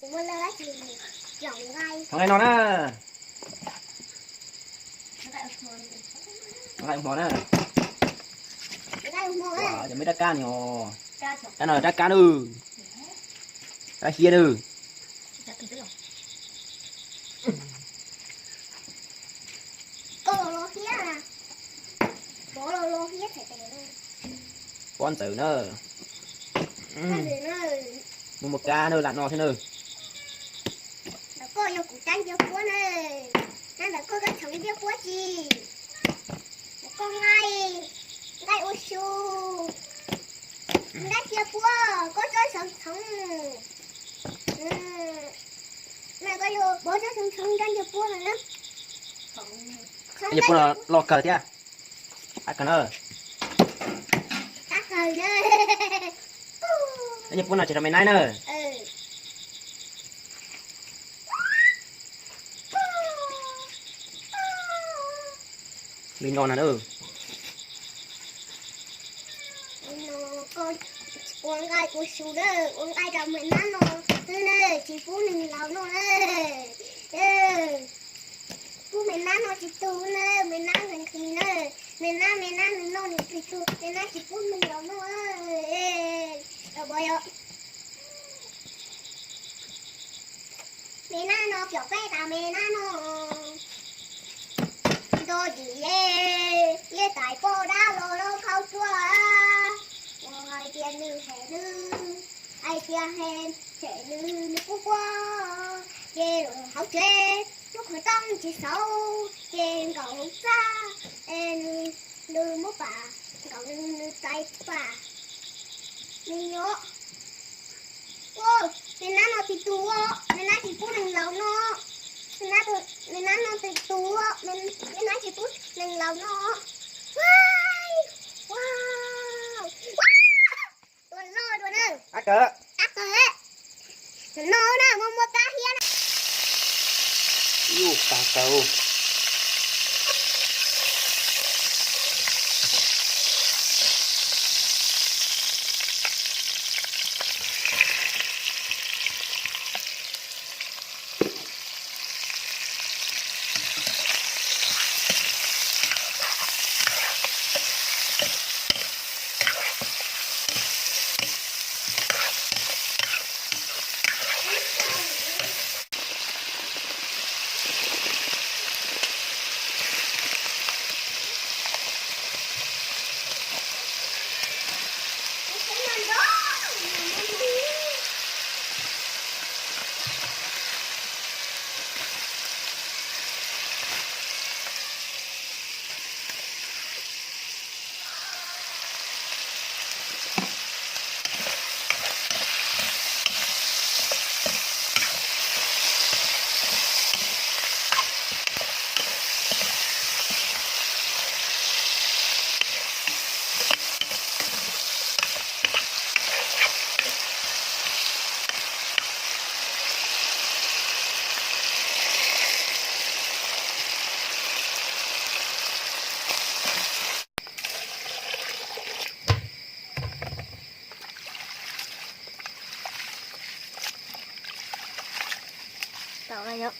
Thov nqaij no na. Nqaij hmo na. Cov me rab kab ni os. Rab no rab kab na. Rab hiab na. Pob ntxawm na. Muaj muaj kab na, lam no thiab na. Ntawm koj yog kuv rab ncej puab na. Ntawm koj koj txhoov ncej puab tsi? Ntawm koj nqaij, nqaij ua su, nqaij ncej puab, koj txhob txhoov txhoov. Ntawm koj yog pob txhob txhoov txhoov nqaij ncej puab na. Nqaij ncej puab no loj kawg thiab. Qab kawg na. Nqaij ncej puab no tsis rau me naib na. Li no na. Ua nqaij ua su na, ua nqaij rau me nab no xwb na, tsis pub neeg laus noj na. Pub me nab no tsis tu na, me nab nqhis nqhis na, me nab me nab nws noj nws nqhis tu, me nab tsis pub neeg laus noj. Me nab no pom peb tas me nab no nto yim ye, yeej tais poj dab los lub khaub ruaj. Uas hais tias nws hem nws, hais tias hem hem nws nws kuj quaj. Ces hauv tsev lub qhov rooj tsis xauv, ces nkaum txaj, nws muab pam, nkaum nws tais pam. Me nab no tsis tu, me nab tsis pub neeg laus noj. Me nab no tsis tu, me nab tsis pub neeg laus noj. Tua loj dua na. Ab kawg. Ab kawg. Tam no na muaj muaj kab hiab na. Yuj, tag kawg. Tau na yom.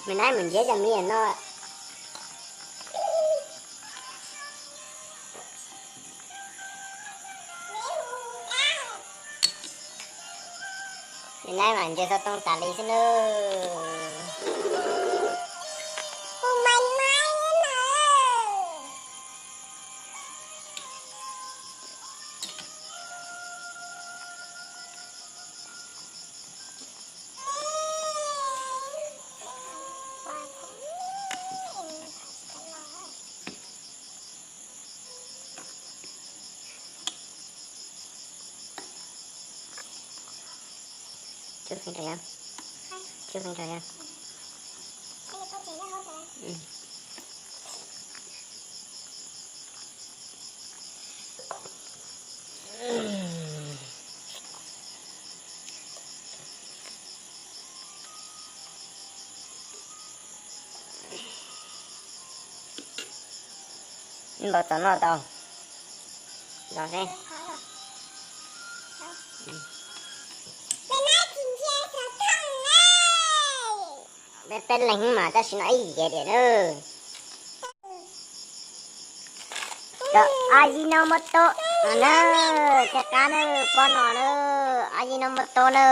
Mej naib mus ntiab cov miv no. Mej naib mas nce xov tooj tas li xwb nawb. Tsuj feeb rau yog. Tsuj feeb rau yog. Npaum txom no tau. Los seb. Peb peb leeg mas tab sis no ib yam diam na. Cov a yis no muaj tau no na, cov qab na, pob no na, a yis no muaj tau na.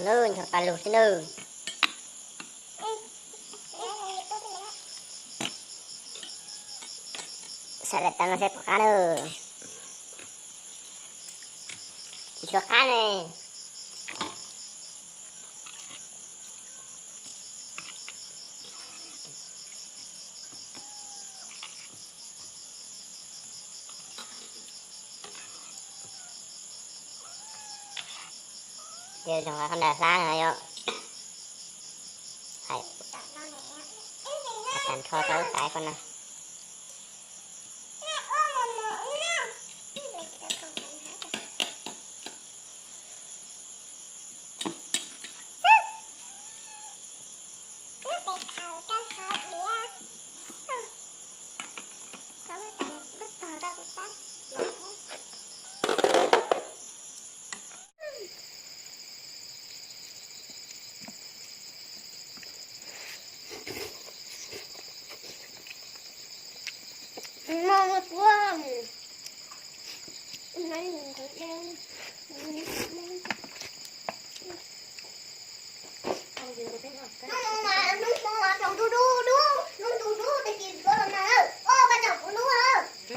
Lub nchos pas lug xwb nawb. Saib daim tawv no seb puas qab nawb. Tsis tshua qab ne. Ces zoo qhov ntawd hlab no yom. Hais, tas nrho tau lub xaiv ko na.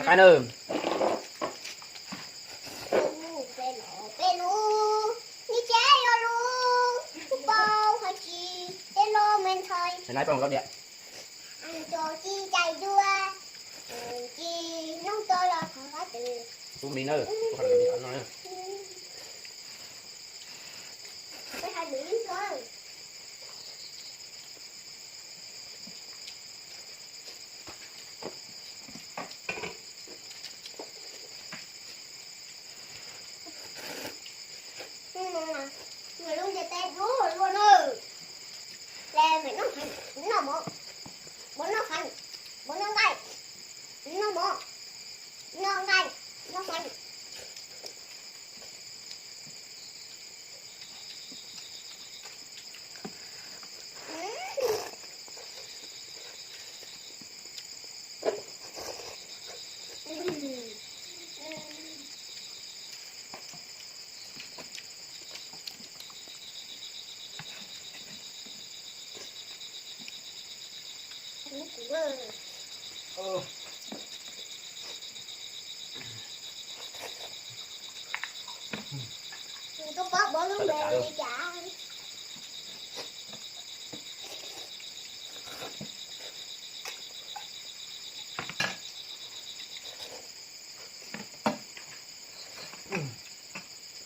Qab na. Peb lub, peb lub, ni tsev yog lub, peb lub, hais tsis, peb lub me ntxhais. Nai pom kau diam. Tsis cais dua, tsis nyob tso los thov qab twg. Ub li na, ub li no na. Nws lub ntiaj teb dub luaj na. Ces mem noj qhov, noj mov, npua noj qhov, npua noj nqaij, noj mov, noj nqaij, noj qhov. Nws twb pab pov lub npe li cas.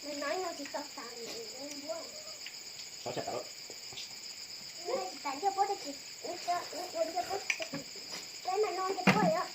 Nws no yog tsis tau tas nws npuab. Tsis tas ncej puab, tsis ua ncej puab, peb mas no ncej puab li os.